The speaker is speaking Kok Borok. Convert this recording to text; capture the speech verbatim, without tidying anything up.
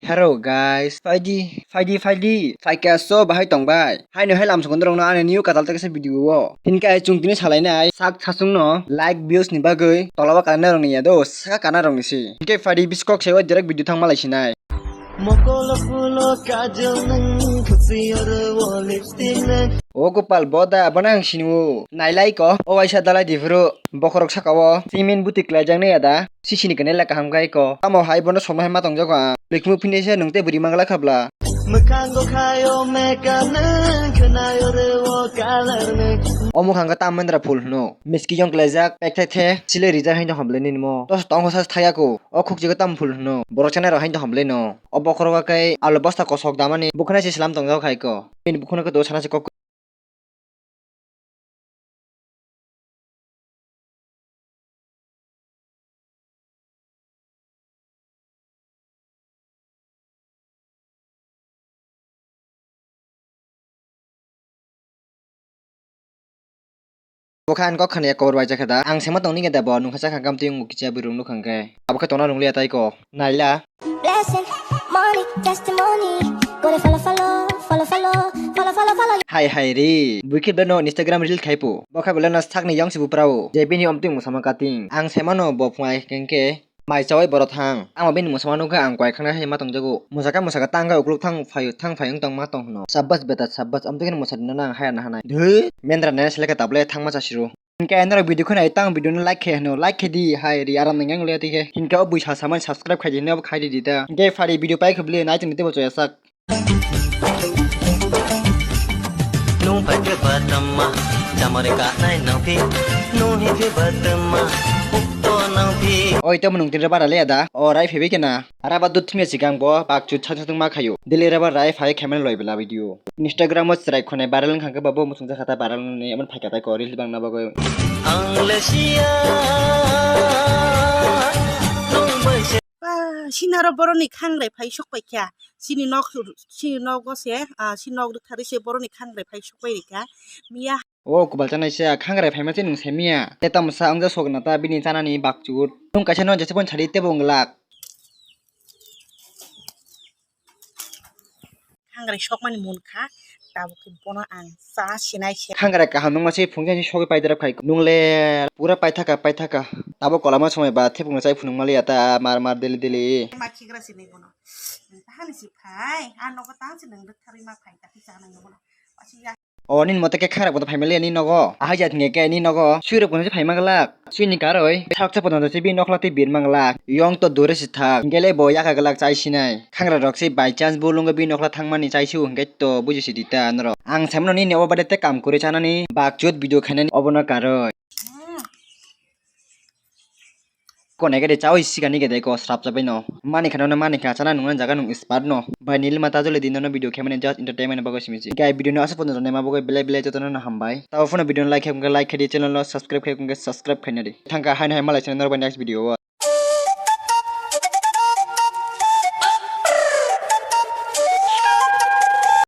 Hello guys, phaidi, phaidi, phaidi, phaikha so bahai tongbai. Haino hai lamsukondorokno ani new katal teksa video o. Hinkhe ai chwng tini salainai sak sasungno like views ni bagwi tolaba kanarokni yado saka kanarokni si. Hinkhe phaidi biskok se o direct video thangma laisinai. Mokolo phulo kajal nang, khusi oro o lipstick nang. O Gopal, bo da, bono ang sini o. Nailai ko, o waisa dalai di phuru. Bokhorok saka o, simin buti klaijaknai ya da. Sisini kene le kaham khai ko. Tamo hai bono somno hai ma tongjago ang. Likmu phini se nwng tei bwrwi mangla khabla. Mwkhango khayo makeup nang, khwnayo re o color nang. O mwkhang khe tam mendra phul hwno. Miski yong klaijak, pek the the, chile rijak haino hamle nini mo. Tos tong hosa thaya ko. O khukjigo tam phul hwno. Borok chanai rok haino hamle no. O bokhorogo khe alu bosta kosok damani bukhuna se slam tongjak hai ko. Bini bukhuna khe do sana se kok. Bokha ang kok khani kobor bai jakha da. Ang sema tongni khe da bo nungkha sakha gam twi wng kicha bwrwi nukha hwnkhe. Abo khe tongna nungliya tai ko. Naila. Blessing, money, testimony. Go to follow, follow, follow, follow, follow, follow, follow. Hai hai ri. Buikhe beno Instagram reel khaipo. Bokha beleno sakni yong sibu prao. Je bini omtwi musama kating. Ang semano bo phungai hwnkhe. Mai chawai borok thang. Ang bo bini mwsama nukha ang kwai khangna hai ma tongjago. Mwsaka mwsaka tang khe ukluk thang phai thang phai wng tong ma tong hwno. Sabbas beta sabbas, amtwi kheno mwsadi no nang haya na hanai. Dhwi, mendra nai seleka tabule thang ma chasiro. Hinkhe norok video khwnai tang video no like khe hwno, like khe di hai ri aram nang yang le tike. Hinkhe o buisa samani subscribe khai di hwno khai di da. Hinkhe phari video pai khe bwle nai tong tebo choya sak. Nung bai khe batama, jamare kanai nang phi, nung hi khe batama, ukto nang phi. Oi, tamo nung tini bara le da. O rai phebi kena. Raba dut thimya sikang bo, bak chut chang chang ma khayo. Dili raba rai phai khe mani loi bela video. Instagram o chwrai khonai viral wngkha khe bo, bo muchung jakha ta viral wngni, emon phaikha tai ko, reels bangna bagwi. Ang le siya, nung bai se. Ba, sinaro boroni khangrai phai sok pai kha. Sini nok, sini nogo se, ah, sini nok rwkharwi se boroni khangrai phai sok pai rikha. Miya. O kubal chanai se, khangrai phaima se nwng se miya. Te tamo sa wngja sok na ta bini chanani bakchut. Nwng kaisa no jese bon sari tebo wng glak. Khangrai sokmani mun kha, tabuk khe bono ang cha sinai se. Khangrai kaham nungma se phungsa ni sogwi paidarok khai. Nung le pura paithaka, paithaka. Tabuk kolama somoi ba thepung chai phunuk maliya ta mar mar deli deli. Ma khigra sinai bono. Tahani si phai, a nogo tang se nung rwktharwi ma phai ta khe cha nang bono. Asi ya. O nini mote khe khangrai bono phaima le ni nogo. Ahai jat hingke khe ni nogo. Sui rok bono se phaima glak. Sui ni karoi. Thak cha bono se bi nokla tei bir manglak. Yong to dure si thak. Hingke le bo yaka glak chai sinai. Khangrai rok se by chance bo lungo bi nokla thangmani chai su hingke to buji si di ta norok. Ang saimano nini obo bade te kam kuri chanani. Bakchut video khainani obo no karoi. Konai gede chawi sikani gede ko srap chabai no. Mani khano no mani kha chana nungna jaga nung expert no. Bai nil mata jole din no video khe mani just entertainment bagwi simi si. Gai video no asa pono rone ma bagwi belai belai jotono no hambai. Tabo phano video no like khe like khe di channel no subscribe khe subscribe khaina di. Thangka haino hai malai channel no bai next video o.